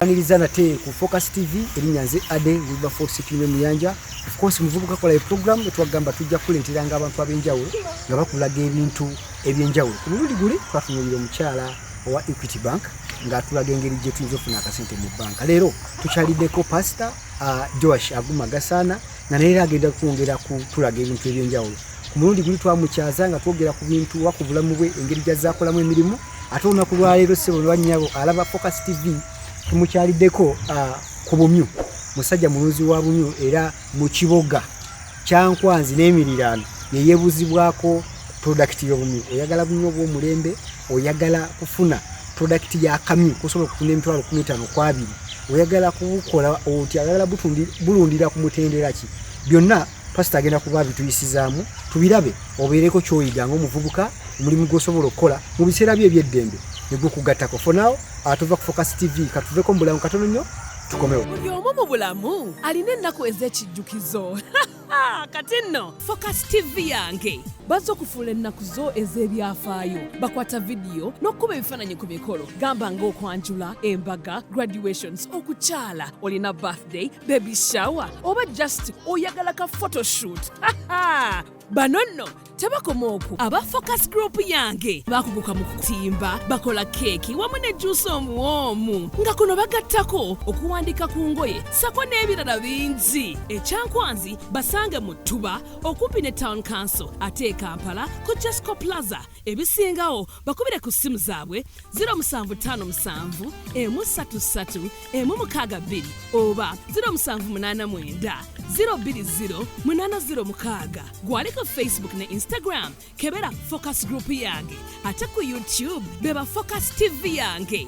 Aniriza nate ku Focus TV, erinnya nze Ade Wilberforce Kinywe Muyanja. Of course muvubuka kola program etwagamba tujja kuleeteranga abantu ab'enjawulo nga bakulaga ebintu ebyenjawulo. Ku mulundi guli twatunuulira omukyala owa Equity Bank ng'atulaga engeri gye tuyinza okufuna akasente mu banka. Leero tukyaliddeko Pastor Joash Aguma Gasaana nga naye era agenda kwongera kutulaga ebintu ebyenjawulo. Ku mulundi guli twamukyaza nga twogera ku bintu oba ku bulamu bwe, engeri gy'azze akolamu emirimu. Ate olunaku lwaleero ssebo lwannyabo alaba Focus TV tumukyaliddeko ku bumyu. Musajja mulunzi wa bumyu era mu Kiboga Kyankwanzi n'emiriraano ye yeebuzibwako product y'obumyu. Oyagala bumyu obw'omulembe, oyagala kufuna product ya kamyu kusobola okutunda emitwalo kumi etaano ku abiri, oyagala kubukola otya, oyagala bulundira ku mutendera ki, byonna pasita agenda kuba abituyisizaamu tubirabe, obeereko ky'oyiga ng'omuvubuka, omulimu gw'osobola okukola mu biseera byo eby'eddembe ne gukugattako. For now, tuva ku Focus TV, katuveko mu bulamu katono nnyo tukomewo. Buli omu mu bulamu alina ennaku ez'ekijjukizo. Kati nno Focus TV yange bazze okufuula ennaku zo ez'ebyafaayo. Bakwata vidiyo n'okukuba ebifaananyi ku mikolo, gamba ng'okwanjula, embaga, graduations, okukyala, olina birthday, baby shower oba just oyagala ka photoshoot. Bano nno tebakoma okwo. Aba Focus Group yange bakuguka mu kutimba, bakola keeki wamu ne juusi omuwoomu, nga kuno bagattako okuwandiika ku ngoye sako n'ebirala bingi. Ekyankwanzi basange mu Ttuba okumpi ne Town Council, ate e Kampala ku Jesco Plaza. Ebisingawo bakubire ku ssimu zaabwe 0757 133 162 oba 0789 020 806. Gwali ku Facebook ne Instagram, kebera Focus Group yange, ate ku YouTube beba Focus TV yange.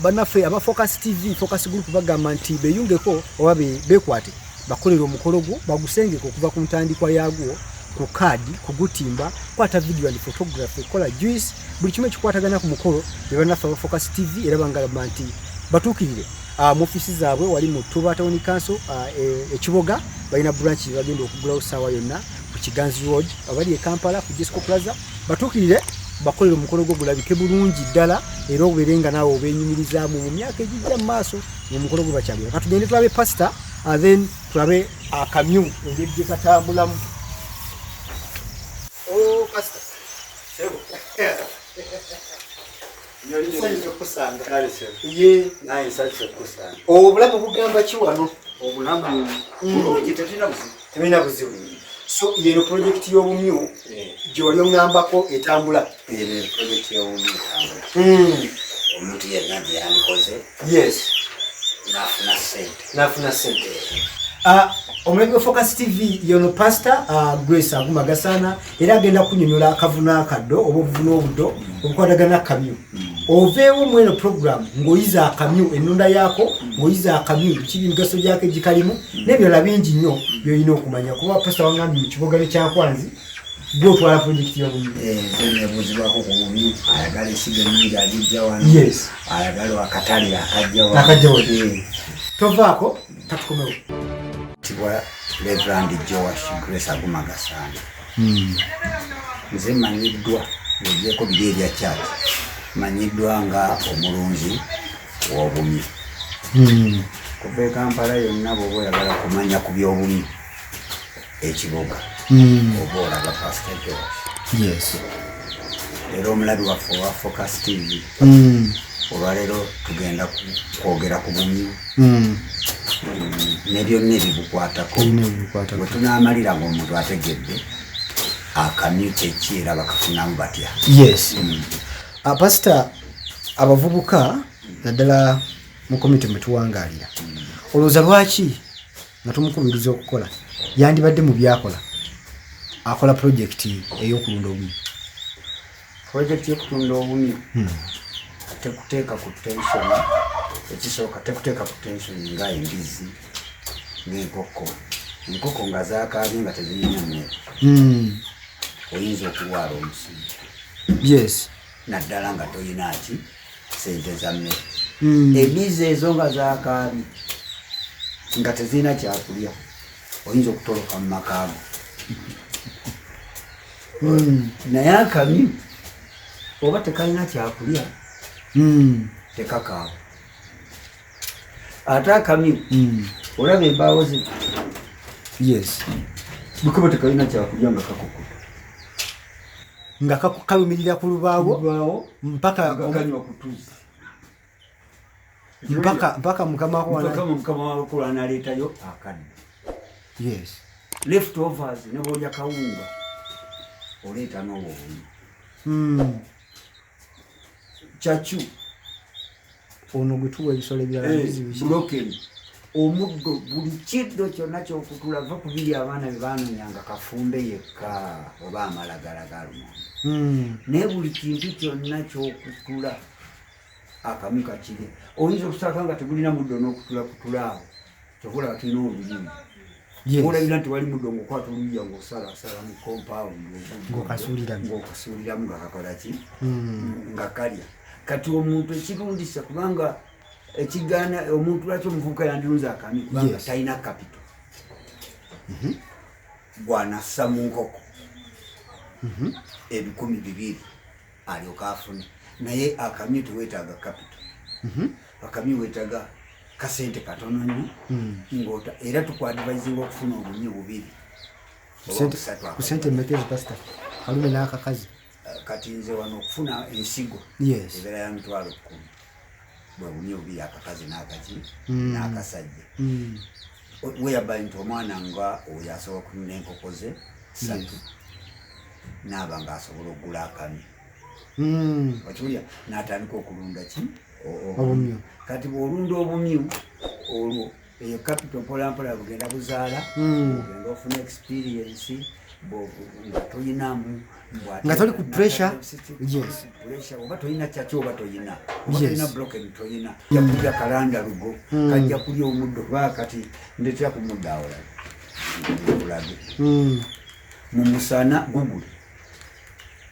Bannaffe aba Focus TV, Focus Group bagamba nti beeyungeko oba beekwate bakolere omukolo gwo bagusengeke okuva ku ntandikwa yaagwo, ku kaadi, kugutimba, kwata video and photography, kukola juice, buli kimu ekikwatagana ku mukolo be bannaffe aba Focus TV. Era bangamba nti batuukirire mu ofiisi zaabwe wali mu Tuba Town Council, e Kiboga. Balina branch gye bagenda okugulawo ssaawa yonna ku Kiganzi Road. Abali e Kampala ku Jesco Plaza batuukirire bakolere omukolo gwo gulabike bulungi ddala, era obeere nga naawe obeenyumirizaamu mu myaka egijja mu maaso ng'omukolo gwe bakyalira. Katugende tulabe pasita, then tulabe akamyu engeri gye katambulamu. Oh, pasita, nsanyusa okukusanga. Ye Naye nsanyusa okukusanga. Obulamu bugamba ki wano? Obulamu bulungi, tetulina buzibu. Tebirina buzibu. So yeno projekiti y'obumyu gye wali oŋŋambako etambula? Eno projekiti y'obumyu etambula. Omuntu yenna gye yandikoze n'afuna ssente. N'afuna ssente. Omulabi wa Focus TV, yono Pastor Grace Aguma Gasaana, era agenda kunyonyola akavuna akaddo oba obuvuna obuddo obukwatagana akamyu. Oveewo mu eno program ng'oyiza akamyu, ennunda yaako, ng'oyiza akamyu biki, emigaso gyako egikalimu n'ebirala bingi nnyo by'olina okumanya, kuba pastor wangambye mu Kiboga ne Kyankwanzi gw'otwala projekiti y'obumyu. Nze nebuuzibwako ku bumyu. Ayagala ensigo ennungi agijja wano. Ayagala akatale akajja wano. Akajja wano. Tovaako, katukomewo. Tibwa Reverend Joash Grace Aguma Gasaana. Nze manyiddwa, ng'ogyeko biri ebya church, manyiddwa nga omulunzi w'obumyu. Kuva e Kampala yonna, bw'oba oyagala kumanya ku by'obumyu ekiboga, oba olaba Pastor Joash. Leero omulabi waffe owa Focus TV, olwaleero tugenda kwogera ku bumyu ne byonna ebibukwatako. Byonna ebibukwatako. Bwe tunaamalira ng'omuntu ategedde akamyu kyeki era bakafunamu batya. Yes. Pastor, abavubuka naddala mu komite mwe tuwangaalira, olowooza lwaki nga tumukubiriza okukola yandibadde mu byakola akola projekiti ey'okulunda obumyu? Projekiti y'okutunda obumyu tekuteeka ku tension. Ekisooka, tekuteeka ku tension nga embizi n'enkoko. Enkoko nga zakaabye nga tezirina mmere, oyinza okulwala omusujja, naddala nga toyina ki sente za mmere. Embizi ezo nga zakaabye nga tezirina kyakulya, oyinza okutoloka mu makaago. Naye akamyu oba tekalina kyakulya, tekakaaba. Ate akamyu, olaba embaawo zino, bwekaba tekalina kyakulya nga kakukuta. Nga kalumirira ku lubaawo. Lubaawo. Mpaka nga kanywa ku tuzzi. Mpaka mukama wako. Mpaka mukama wako lwanaleetayo akadde. Leftovers, ne bwolya kawunga oleeta n'obwo obumyu. Kyacu. Ono gwe tuwa ebisolo ebirala, mbizi, biki. Broken omuddo, buli kiddo kyonna kyokutula, va ku biri abaana bye banoonyanga kafumbe yekka oba amalagala ga lumonde. Naye buli kintu kyonna kyokutula, akamyu kakirya. Oyinza okusanga nga tegulina muddo n'okutula kutula awo, kyova olaba tulina oluyimba. Olabira nti wali muddo, ngaokwata oluyiya ng'osalasala mu compound. Ng'okasuuliramu. Ng'okasuuliramu nga kakola ki? Nga kalya. Kati omuntu ekirundisa, kubanga ekigaana omuntu, lwaki omuvubuka yandirunze akamyu? Kubanga talina capital gwanassa mu nkoko 2000 alyoka afune. Naye akamyu teweetaaga capital. Akamyu weetaaga kasente katono nnyo. Ng'ota era tukwadvisinga okufuna obumyu bubiri oba busatu. Ku sente mmeka ezo, pasita, kalume n'akakazi? Kati nze wano okufuna ensigo ebeera ya 100,000, bwe bumyu bubiri, akakazi n'akaki, n'akasajja. Whereby nti omwana nga oyo asobola okununa enkoko ze ssatu, naaba ng'asobola okugula akamyu. Okiwulira? N'atandika okulunda ki? Obumyu. Kati bw'olunda obumyu, olwo eyo capital mpolampola bugenda buzaala. Ogenda ofuna experience nga toyinamu. Nga toli ku pressure. Pressure, oba toyina kyaki, oba toyina, oba toyina broken, toyina kajja kulya kalanda lugo, kajja kulya omuddo. Kuba kati ndetera ku muddo awo kulage. Mu musana gugule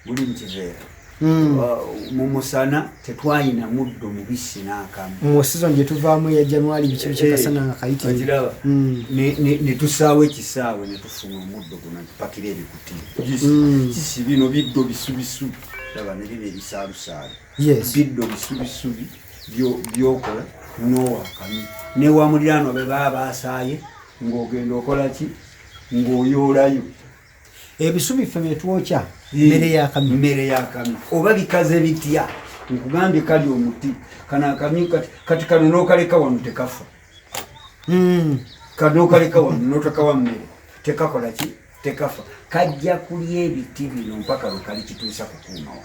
guli mu kiveera. Mu musana tetwayina muddo mubisi n'akamu. Mu season gye tuvaamu eya January, biki biki, kasana nga kayitirivu. Okiraba? Ne tusaawo ekisaawe, ne tufuna omuddo guno, tupakira ebikutiya. Kisi bino biddo bisubisubi, laba ne biba ebisaalusaalu. Biddo bisubisubi byokola nowa akamyu newa muliraano be baba basaaye, ng'ogenda okola ki? Ng'oyoolayo. Ebisubi ffe bye twokya, mmere y'akamyu. Mmere y'akamyu. Oba bikaze bitya, nkugambye kali omuti kano akamyu. Kati kano n'okaleka wano tekafa. Kano n'okaleka wano n'otakawa mmere, tekakola ki? Tekafa. Kajja kulya ebiti bino mpaka lwe kali kituusa kukuuma wano,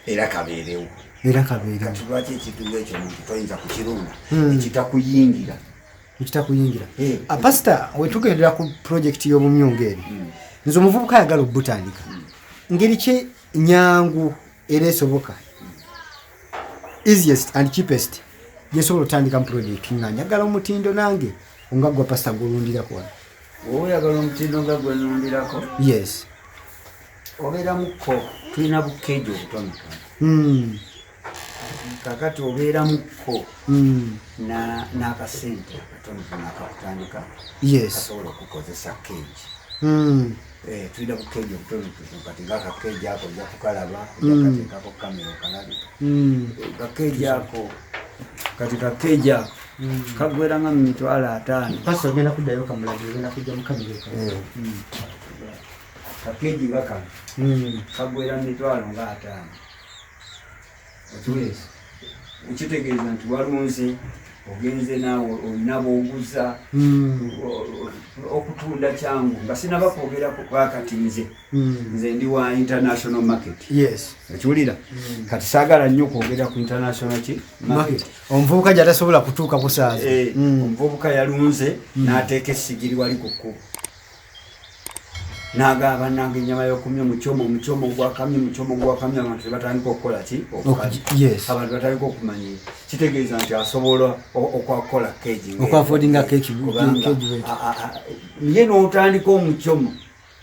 era kabeerewo. Era kabeerewo. Kati lwaki ekintu ngaekyo omuntu toyinza kukirunda ekitakuyingira? Ekitakuyingira. Eh. Pasita, wetugendera ku projekiti y'obumyu ng'eri, nze omuvubuka ayagala obutandika, ngeri ki nyangu era esoboka, easiest and cheapest, gyesobola otandika mu projekiti nga njagala omutindo nange nga gwa pasita gwolundirako wano? Oba oyagala omutindo nga gwe nundirako, obeeramukko, tulina bukeeji obutonotono. Kakati obeeramukko n'akasente akatonotono akakutandika, kasobola okukozesa keegi. Tulina bukeeji obutonotono. Kati nga akakeeji ako ojja kukalaba, ojja kateekako kamera okalabe. Kakeeji ako, kati kakeeji ako kagweranga mu 50,000. Pasita, ogenda kuddayo kamulagi, ogenda kujja mu kamera. Kakeeji nga kano kagwera mu 50,000. Okitegeeza nti walunze, ogenze naawe olina bwoguza. Okutunda kyangu nga sinaba kwogerako, kuba kati nze nze ndi wa international market. Okiwulira? Kati saagala nnyo kwogera ku international ki market, omuvubuka gyatasobola kutuuka kusaaza. Eh, omuvubuka yalunze n'ateeka essigiri wali ku kkubo, n'agamba, "Nange ennyama y'okumya, mukyomo, mukyomo gwakamye, mukyomo gwakamye." Abantu tebatandika okukola ki? Okukalya. Abantu batandika okumanya. Kitegeeza nti asobola okwakola keegi ng'eyo. Okwaffordinga keeki, Kubanga keegi bwetyo. Ye n'otandika omukyomo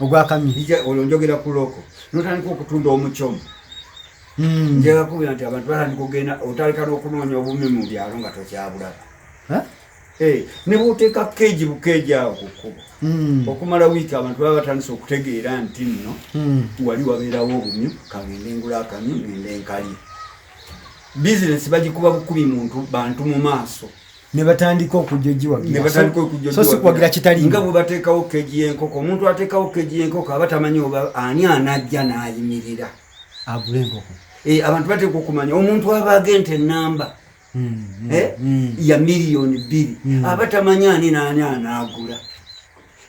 ogwakamye. Olwo njogera ku local, n'otandika okutunda omukyomo. Njagala kubira nti abantu batandika okugenda, otandika n'okunoonya obumyu mu byalo nga tokyabulaba. Huh? Ne bw'oteeka keegi bukeegi awo ku kkubo okumala wiiki, abantu baba batandise okutegeera nti nno wali wabeerawo obumyu, kangende ngula akamyu, ngende nkalye. Bizinesi bagikuba bukubi muntu bantu mu maaso. Ne batandika okujja ogiwagira. Ne batandika okujja. So si kuwagira kitaliimu. Nga bwe bateekawo keegi y'enkoko, omuntu ateekawo keegi y'enkoko aba tamanyi oba ani anajja n'ayimirira agule enkoko. Abantu bateeka okumanya omuntu abaaga ente enamba ya 2 miliyoni aba tamanyi ani n'ani anaagula,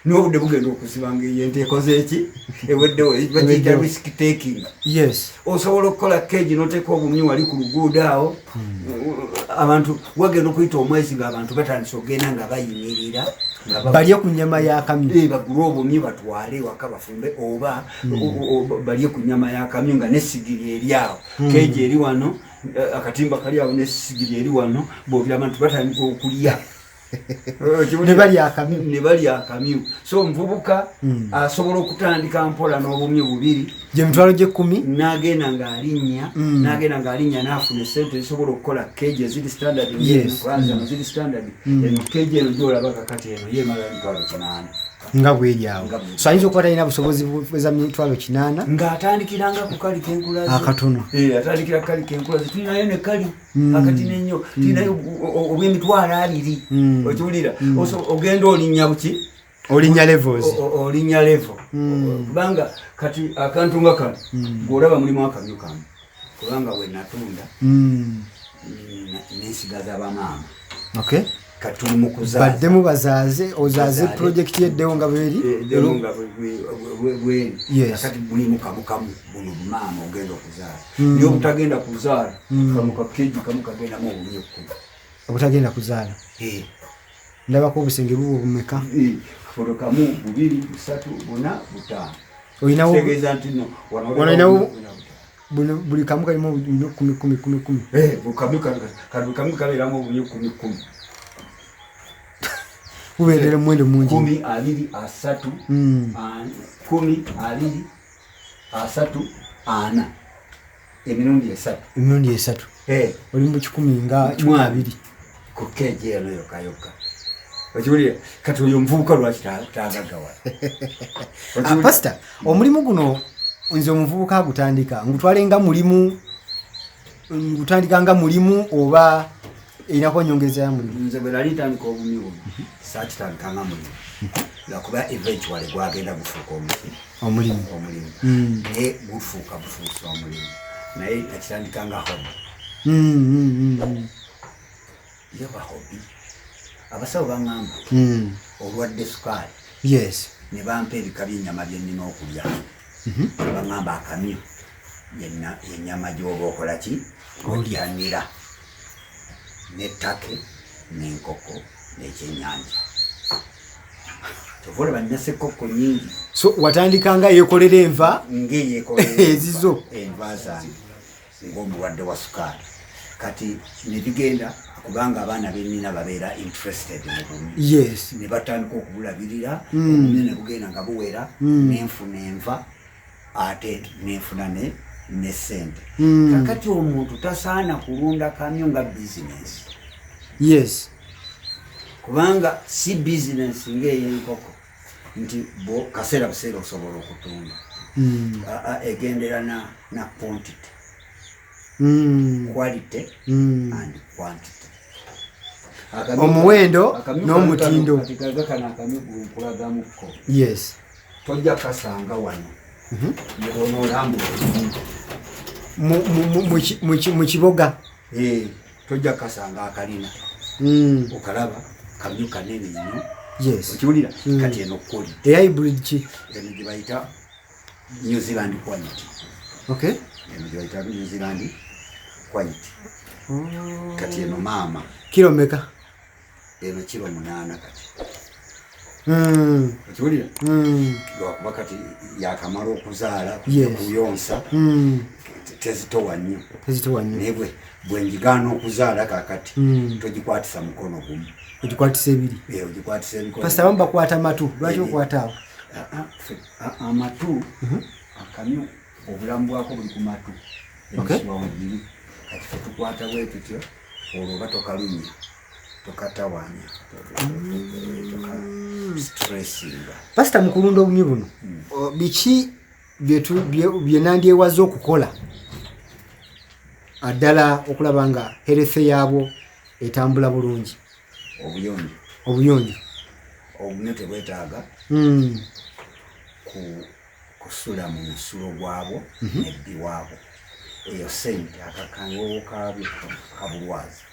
n'obudde bugenda okuziba nga eyo ente ekoze eki, eweddewo. Bagiyita risk taking. Osobola okukola keegi n'oteeka obumyu wali ku luguudo awo, abantu wagenda okuyita omwezi nga abantu batandise okugenda nga bayimirira nga balye ku nyama y'akamyu. Bagule obumyu batwale ewaka bafumbe oba balye ku nyama y'akamyu nga nesigiri eri awo, keegi eri wano, akatimba kali awo nesigiri eri wano, bwobira abantu batandika okulya. Ne balya akamyu. Ne balya akamyu. So omuvubuka asobola okutandika mpola n'obumyu bubiri. Gye mitwalo gy'ekkumi. N'agenda ng'alinnya, n'agenda ng'alinnya, n'afuna esente ezisobola okukola keegi eziri standard. Kwanza ziri standard. Eno keegi eno gyolaba kakati eno yemala 800,000. Nga bweri awo. Nga bweri. So ayinza okuba talina busobozi bweza 800,000. Ng'atandikiranga ku kali kenkulaze. Akatono. Atandikira ku kali kenkulaze. Tulinayo ne kali akatino ennyo, tulinayo obw'emitwalo 20. Okiwulira? Ogenda olinnya buki? Olinnya levels. Olinnya level, kubanga kati akantu nga kano gweolaba mulimu akamyu kamu, kubanga we natunda nensigaza bamaama. Kati tuli mu kuzaaza. Baddemu bazaaze, ozaaze. Bazaale. Projekiti yeddewo nga bweri. Eddewo nga bweri. Kakati mulimu kamu kamu, buno bumaama ogenda okuzaala, naye obutagenda kuzaala kamu kakeji kamu kagendamu obumyu 10. Obutagenda kuzaala. Ndabako obusenge buba bumeka? Kono kamu, bubiri, busatu, buna, butaano. Olinawo Kitegeeza nti no wano Wano olinawo- buna, butaano. Buli kamu kalimu obumyu kumi kumi kumi kumi. Buli kamu kati buli kamu kabeeramu obumyu kumi kumi. Bubeerera omuwendo mungi. 10, 20, 30, 10, 20, 30, 40, emirundi esatu. Emirundi esatu. Oli mu kikumi nga 120. Ku keegi eno yokka yokka, okiwulira? Kati oyo omuvubuka lwaki tagaggawala? Ah, pasita, omulimu guno nze omuvubuka agutandika ngutwale nga mulimu, ngutandika nga mulimu oba erina kuba nyongereza ya mulimu? Nze bwe nali ntandika obumyu buno saakitandika nga mulimu, lwakuba eventually gwagenda gufuuka omuki? Omulimu. Omulimu. Naye gufuuka bufuusa omulimu, naye nakitandika nga hobby. Yaba hobby. Abasawo baŋŋamba olwadde sukaali, ne bampa ebika by'ennyama bye nnina okulya. Ne baŋŋamba akamyu yennyama gy'oba okola ki? Olya. Ottanira n'ettake n'enkoko n'ekyennyanja. Kyova olaba nina sekkokko nnyingi. So watandika nga yeekolera enva? Ngeyekolera. Ezizo. Enva zange ng'omulwadde wa sukaali. Kati ne bigenda, kubanga abaana bennina babeera interested mu bumyu. Ne batandika okubulabirira. Obumyu ne bugenda nga buwera. Nenfuna enva, ate nenfuna ne sente. Kakati omuntu tasaana kulunda kamyu nga bizinesi, kubanga si bizinesi ng'ey'enkoko nti bo kaseera buseera osobola okutunda. Egendera na quantity, quality and quantity. Omuwendo Akamyu n'omutindo. kati gaga kano akamyu nkulagamuko. Tojja kasanga wano onoolambula. Mu kiboga. Tojja kasanga akalina. Okalaba kamyu kanene nnyo. Okiwulira? Kati eno quality. Eya hybrid ki? Eno gye bayita New Zealand quality. Eno gye bayita New Zealand quality. Kati eno maama. Kiro meka? Eno kiro 8 kati. Okiwulira? Lwakuba kati yakamala okuzaala, kuyonsa, tezitowa nnyo. Tezitowa nnyo. Naye bwe njigaana okuzaala kakati, togikwatisa mukono gumu. Ogikwatisa ebiri. Ogikwatisa emikono. Pasita, abamu bakwata matu, lwaki okwata awo? Ah, ah, amatu, akamyu obulamu bwako buli ku matu. Emisuwa wegiri. Kati fe tukwata bwe tutyo, olwo oba tokalumya. Tokatawanya, stressinga. Pasita, mu kulunda obumyu buno, biki bye nandyewaza okukola addala okulaba nga health yaabwo etambula bulungi? Obuyonjo. Obuyonjo. Obumyu tebwetaaga kusula mu musulo gwabwo nebbi waabwo. Eyo sente akakangowo kaabyo kabulwazi.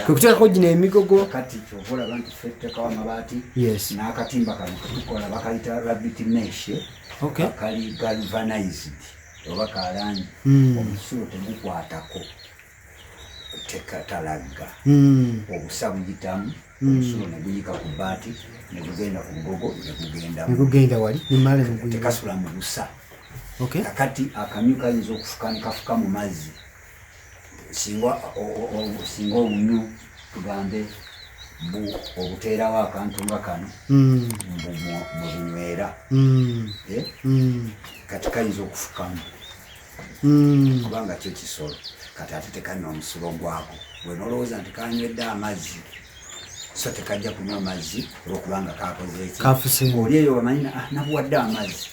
Kwe kuteekako gino emigogo. Kati kyova olaba nti ffe tuteekawo amabaati n'akatimba kano ketukola bakayita rabbit mesh. Kali galvanized oba kalangi. Omusulo tegukwatako, tekatalagga. Obusa buyitamu, omusulo ne guyika ku bbaati ne gugenda ku lugogo ne gugenda. Negugenda wali nemala neguyiwa. Tekasula mu busa. Kakati akamyu kayinza okufuka ne kafuka mu mazzi. Singa singa obumyu tugambe obuteerawo akantu nga kano mwe bunywera. Eh? Kati kayinza okufukamu kubanga kyo kisolo. Kati ate tekanywa omusulo gwako, gwe nolowooza nti kanywedde amazzi, so tekajja kunywa mazzi olwokubanga kakoze eki? Kafuseemu. Oli eyo wamanyi nabuwadde amazzi.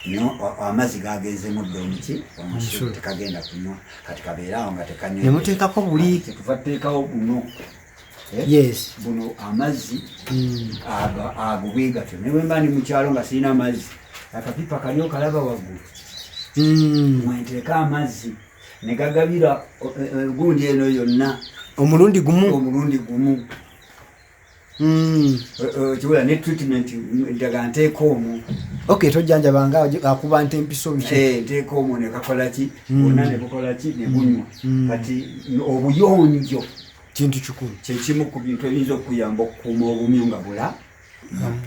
No, amazzi gagenzemu dda omuki? Omusulo. Omusulo. Tekagenda kunywa. Kati kabeere awo nga tekanywedde. Ne muteekako buli. Kati kyetuva tuteekawo buno. Eh? Buno amazzi ago bwe gatyo. Naye bwe mba ndi mu kyalo nga sirina mazzi, akapipa kali okalaba waggulu, mwenteeka amazzi ne gagabira gundi eno yonna. Omulundi gumu. Omulundi gumu. Kiwula ne treatment ddagala nteeka omwo. Okay, tojjanjabanga akuba nte empiso biki? Eh, nteeka omwo ne kakola ki, bwonna ne bukola ki, ne bunywa. Kati obuyonjo kintu kikulu. Kyekimu ku bintu ebiyinza okuyamba okukuuma obumyu nga bula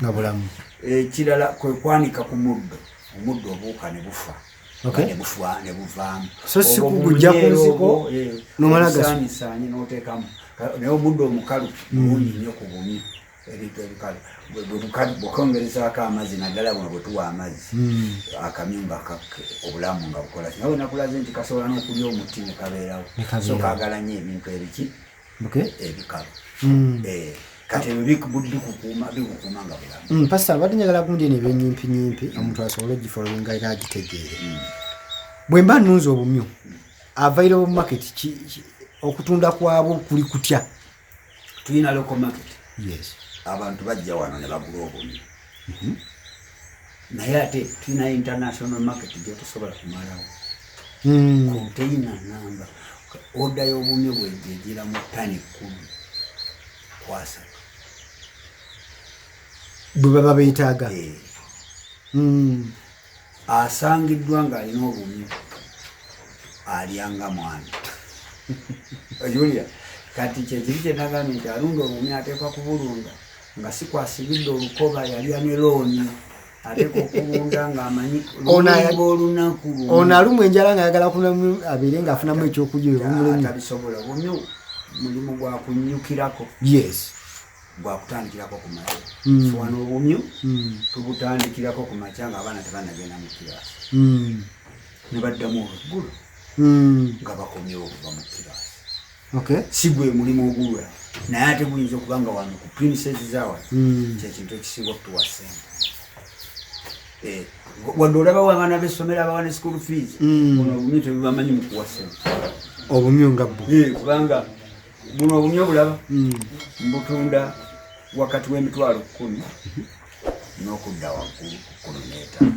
nga bulamu. Ekirala kwe kwanika ku muddo. Omuddo obuwuka ne bufa. Ne bufa ne buvaamu. So si Obwo kugujja ku bunyeera nsiko, obwo, n'omala gasu. obusaanyisaanyi n'oteekamu. Naye omuddo omukalu mulungi nnyo ku bumyu. Ebintu ebikalu bwe bukalu bw'okwongerezaako amazzi, naddala buno bwe tuwa amazzi, akamyu nga obulamu nga bukola ki. Nawe nakulaze nti kasobola n'okulya omuti ne kabeerawo. Ne kabeerawo. So kaagala nnyo ebintu ebiki? Ebikalu. Kati ebyo bikukuuma nga bulamu. Pastor, mbadde njagala gundi eno ebyenyimpiyimpi omuntu asobole ogifollowinga era agitegeere. Bwe mba nnunze obumyu, available market okutunda kwabwo kuli kutya? Tulina local market. Abantu bajja wano ne bagula obumyu. Naye ate tulina international market gyotosobola kumalawo. Container namba order y'obumyu bwejjegira mu ttani 10 ku 30. Bwe baba beetaaga. Asangiddwa ng'alina obumyu alyanga mwana Julia. Kati kyekiri kyenagambye nti alunda obumyu ateekwa kubulunda nga si kwasibidde olukoba yalya ne looni. Ateekwa okubunda ng'amanyi Ono lulunga olunaku lumu. Ono alumwa enjala ng'ayagala kunamu abeere ng'afunamu ekyokulya obumulemi. Atabisobola. Obumyu mulimu gwa kunyukirako. Gwakutandikirako ku makya. So wano obumyu tubutandikirako ku makya ng'abaana tebannagenda mu kirasi, ne baddamu olweggulo nga bakomyewo okuva mu kirasi. Si gwe mulimu ogulwa, naye ate guyinza okuba nga wano ku premises zawano kyekintu ekisinga okutuwa ssente. Wadde olabawo abaana b'essomero abawa ne school fees, buno obumyu tebubamanyi mu kuwa ssente. Obumyu nga bwo. Kubanga buno obumyu obulaba mbutunda wakati w'emitwalo 10 n'okudda waggulu ku 15.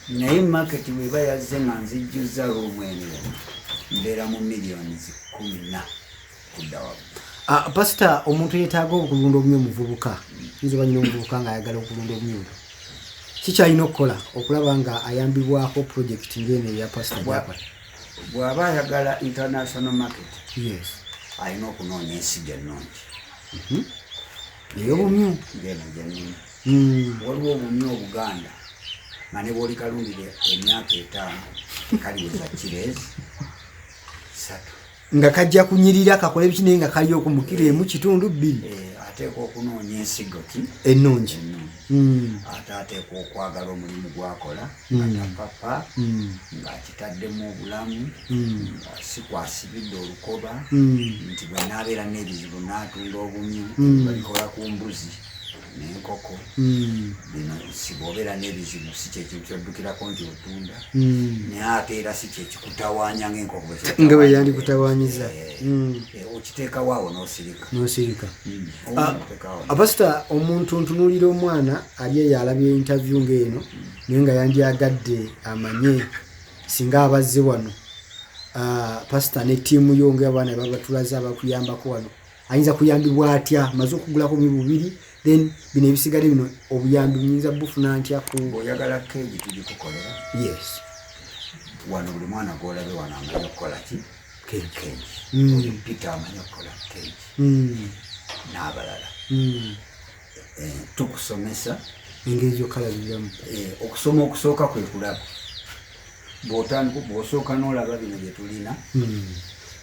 Naye market bweba yazze nga nzijjuzza room eno yonna, mbeera mu miliyoni 10 kudda waggulu. Ah, pasita, omuntu yeetaaga okulunda obumyu, omuvubuka, yinza oba nyina omuvubuka ng'ayagala okulunda obumyu, kikyalina okukola okulaba nga ayambibwako projekiti ng'eno eya pasita gyakola? Bw'aba ayagala international market, alina okunoonya ensigo ennungi. Ey'obumyu. Ng'eno gyenina. Waliwo obumyu obuganda nga ne bwolikalundire emyaka 5 kaliweza kiro 3. Nga kajja kunyirira kakole biki, naye nga kali oku mu kiro 1.2. Ateekwa okunoonya ensigo ki? Ennungi. Ennungi. Ate ateekwa okwagala omulimu gwakola, nga tapapa, ng'akitaddemu obulamu, nga si kwasibidde olukoba, nti bwe naabeera n'ebizibu n'atunda obumyu. Babikola ku mbuzi n'enkoko. Bino si bw'obeera n'ebizibu si kyekintu kyoddukirako nti otunda, naye ate era si kyekikutawaanya ng'enkoko bwe nga bwe yandikutawaanyiza. Okiteekawo awo n'osirika. N'osirika. Okiteekawo. Pasita, omuntu ntunuulira omwana ali eyo alabye interview ng'eno, naye nga yandyagadde amanye singa abazze wano, pasita ne ttiimu yo ng'abaana babatulaze abakuyambako wano, ayinza kuyambibwa atya? Maze okugulako bubiri, then bino ebisigadde bino obuyambi nyinza bufuna ntya ku Bw'oyagala cage, tugikukolera. Wano buli mwana gw'olabe wano amanyi okukola ki? Cage. Cage. Oyo Peter amanyi okukola cage n'abalala. Tukusomesa engeri gyokalabiriramu. Okusoma okusooka kwe kulaba. Bw'otandika, bw'osooka n'olaba bino bye tulina,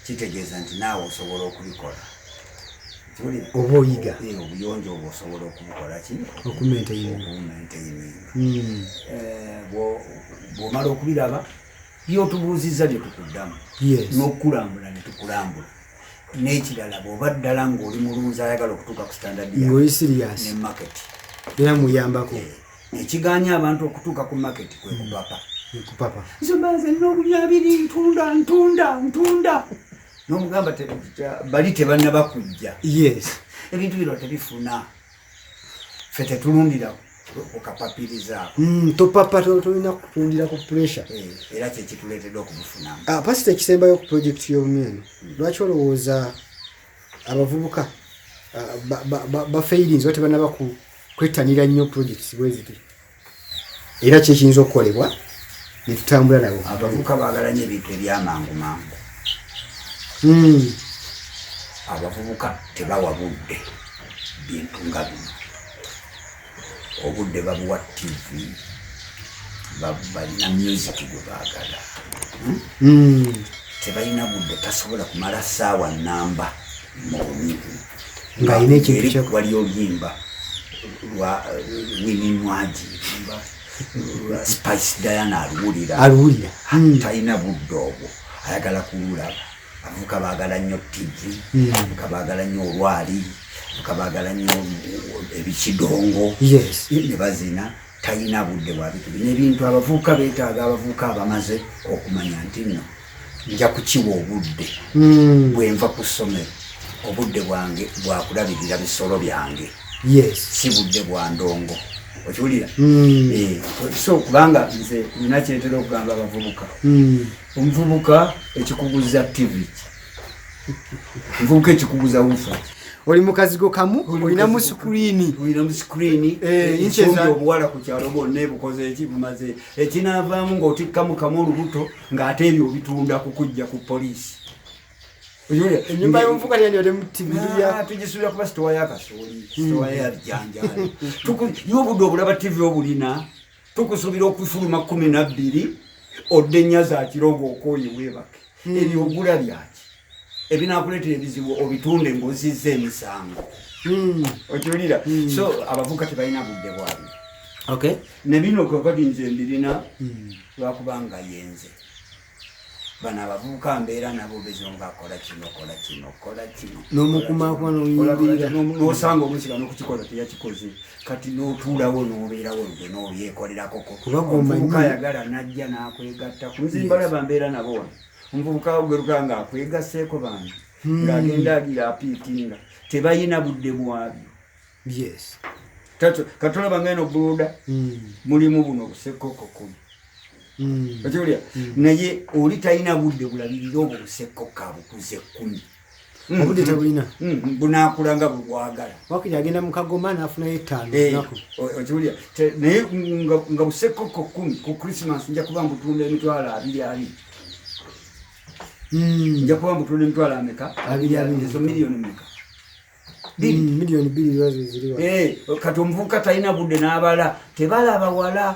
kitegeeza nti naawe osobola okubikola. Kiwulira? Oba oyiga. Obuyonjo obwo osobola okubukola ki? Okumaintaininga. Okumaintaininga. Bw'omala okubiraba, byotubuuzizza bye tukuddamu n'okukulambula ne tukulambula. N'ekirala, bw'oba ddala ng'oli mulunzi ayagala okutuuka ku standard ya Ng'oli serious, ne market, era muyambako. Ekiganya abantu okutuuka ku market kwe kupapa. Kupapa. Nze mbanze nina obulya abiri, ntunda, ntunda, ntunda, n'omugamba bali tebannaba kujja. Ebintu bino tebifuna, ffe tetulundira ku kapapirizaako. Topapa, tolina kutundira ku pressure. Era kyekituleetedde okubufunamu. Pasita, ekisembayo ku project y'obumyeno, lwaki olowooza abavubuka bafailinze oba tebanaba kwettanira nnyo projects bwe ziti, era ki ekiyinza okukolebwa ne tutambula nabo? Abavubuka baagala nnyo ebintu ebyamangu mangu. Abavubuka tebawa budde bintu nga bino. Obudde babuwa TV, balina music gwe baagala. Tebalina budde, tasobola kumala ssaawa namba mu bumyu Ng'alina ekintu Eri wali oluyimba lwa Winnie Nwagi, lwa Spice Diana, aluwulira. Aluwulira. Talina budde obwo, ayagala kululaba. Abavubuka baagala nnyo TV, abavubuka baagala nnyo olwali, abavubuka baagala nnyo ebikidongo ne bazina. Talina budde bwa bintu bino. Ebintu abavubuka beetaaga, abavubuka abamaze okumanya nti nno nja kukiwa obudde, bwenva ku ssomero obudde bwange bwakulabirira bisolo byange, si budde bwa ndongo. Okiwulira? So kubanga nze nina kyentera okugamba abavubuka, omuvubuka ekikuguza TV ki? Omuvubuka ekikuguza woofer ki? Oli mu kazigo kamu, olinamu screen. Olinamu screen. Inches ensumbi obuwala ku kyalo bwonna ebukoze eki? Bumaze ekinaavaamu ng'otikkamu kamu olubuto, ng'ate ebyo obitunda kukujja ku poliisi. Okiwulira? Ennyumba y'omuvubuka teyandibadde mu TV ya Ah, tugisuubira kuba sitowa y'akasooli, sitowa ya bijanjaalo. Ye obudde obulaba TV obulina. Tukusuubira okufuluma 12 odde 4 za kiro ng'okooye weebake. Ebyo ogula byaki ebinakuleetera ebizibu? Obitunde ng'ozizza emisango. Okiwulira? So abavubuka tebalina budde bwabyo. Ne bino kakati nze mbirina lwakubanga yenze bano abavubuka mbeera nabo bezonga, kola kino, kola kino, kola kino. N'omukumaakuma n'omuyimbirira. N'osanga omusika n'okukikola teyakikoze. Kati n'otuulawo n'obeerawo gwe n'obyekolerako. Kuba gwe omanyi. Omuvubuka ayagala n'ajja n'akwegatta ku nze, mbalaba mbeera nabo wano. Omuvubuka gweruka ng'akwegasseeko bantu, ng'agenda agira apiikinga, tebalina budde bwabyo. Katolaba nga eno brooder mulimu buno busekkoko 10. Okiwulira? Naye oli talina budde bulabirira obwo busekkoko abukuze 10. Obudde tabulina. Bunaakula nga bwe bwagala. Wakiri agenda mu kagoma n'afunayo 5 lunaku. Okiwulira? Naye nga busekkoko 10 ku Christmas nja kuba mbutunda emitwalo abiri abiri. Nja kuba mbutunda emitwalo ameka? Abiri abiri. Ezo miliyoni meka? Miliyoni 2 ziba ziri wano. Kati omuvubuka talina budde n'abala tebalaba wala,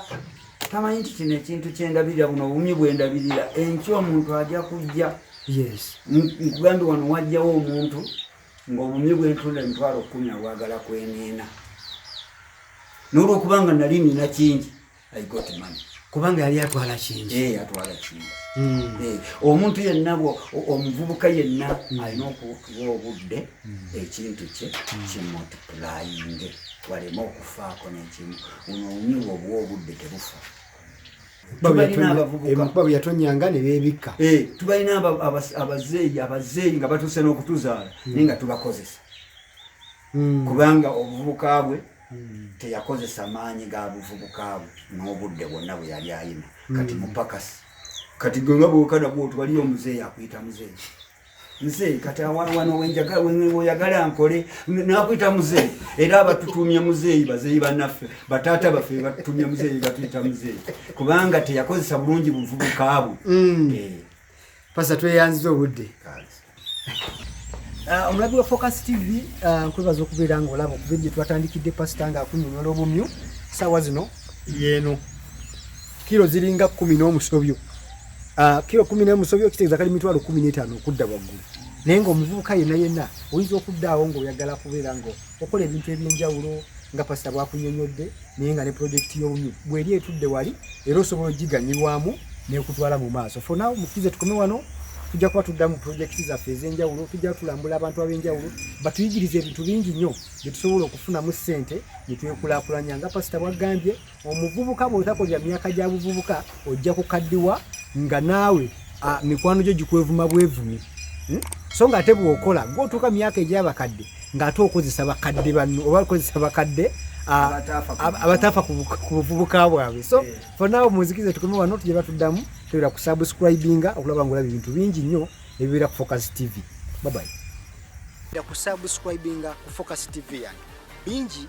tamanyi nti kino ekintu kyendabirira, buno obumyu bwendabirira, enkya omuntu ajja kujja. Nkugambye wano wajjawo omuntu ng'obumyu bwentunda emitwalo 10 abwagala kweneena. N'olwokubanga nali nina kingi, I got money. Kubanga yali atwala kingi. Eh, atwala kingi. Eh, omuntu yenna omuvubuka yenna alina okuwa obudde ekintu kye kimultiplyinge, waleme okufaako n'ekimu. Buno obumyu obuwa obudde tebufa. Tubalina abavubuka. Enkuba bwe yatonyanga ne beebikka. Eh, tubalina abazeeyi nga batuuse n'okutuzaala, naye nga tubakozesa, kubanga obuvubuka bwe teyakozesa maanyi ga buvubuka bwe n'obudde bwonna bwe yali ayina. Kati mupakasi, kati gwe nga bwokana bwoti, waliyo omuzeeyi akuyita muzeeyi, nze kati wano wenjagala, nkole nakuyita muzeeyi. Era abatutumye muzeeyi, bazeeyi bannaffe, bataata baffe batutumye muzeeyi, batuyita muzeeyi kubanga teyakozesa bulungi buvubuka bwe. Eh. Pasita, tweyanziza obudde. Kale. Omulabi wa Focus TV, nkwebaza okubeera nga olaba okuva gye twatandikidde pasita nga akunyonyola obumyu. Saawa zino yeeno kiro ziringa 10 n'omusobyo. Kiro 10 n'omusobyo kitegeeza kali 150,000 okudda waggulu, naye ng'omuvubuka yenna yenna oyinza okudda awo ng'oyagala kubeera nga okola ebintu ebyenjawulo nga pasita bwakunyonyodde, naye nga ne projekiti y'obumyu bweri etudde wali, era osobola ogiganyulwamu nekutwala mu maaso. For now, mukkirize tukome wano. Tujja kuba tudda mu projekiti zaffe ez'enjawulo, tujja tulambula abantu ab'enjawulo batuyigiriza ebintu bingi nnyo bye tusobola okufunamu ssente ne twekulaakulanya. Nga pasita bwagambye, omuvubuka bw'otakolera myaka gya buvubuka, ojja kukaddiwa nga naawe mikwano gyo gikwevuma bwevumi. So nga ate bw'okola gw'otuuka myaka egy'abakadde ng'ate okozesa bakadde banno oba okozesa bakadde Abataafa ku abataafa ku buvubuka bwabwe. So for now, munzikirize tukome wano, tujye batuddamu. Tobeera ku subscribinga okulaba ng'olaba ebintu bingi nnyo ebibeera ku Focus TV. Bye bye. Ku subscribinga ku Focus TV yange bingi.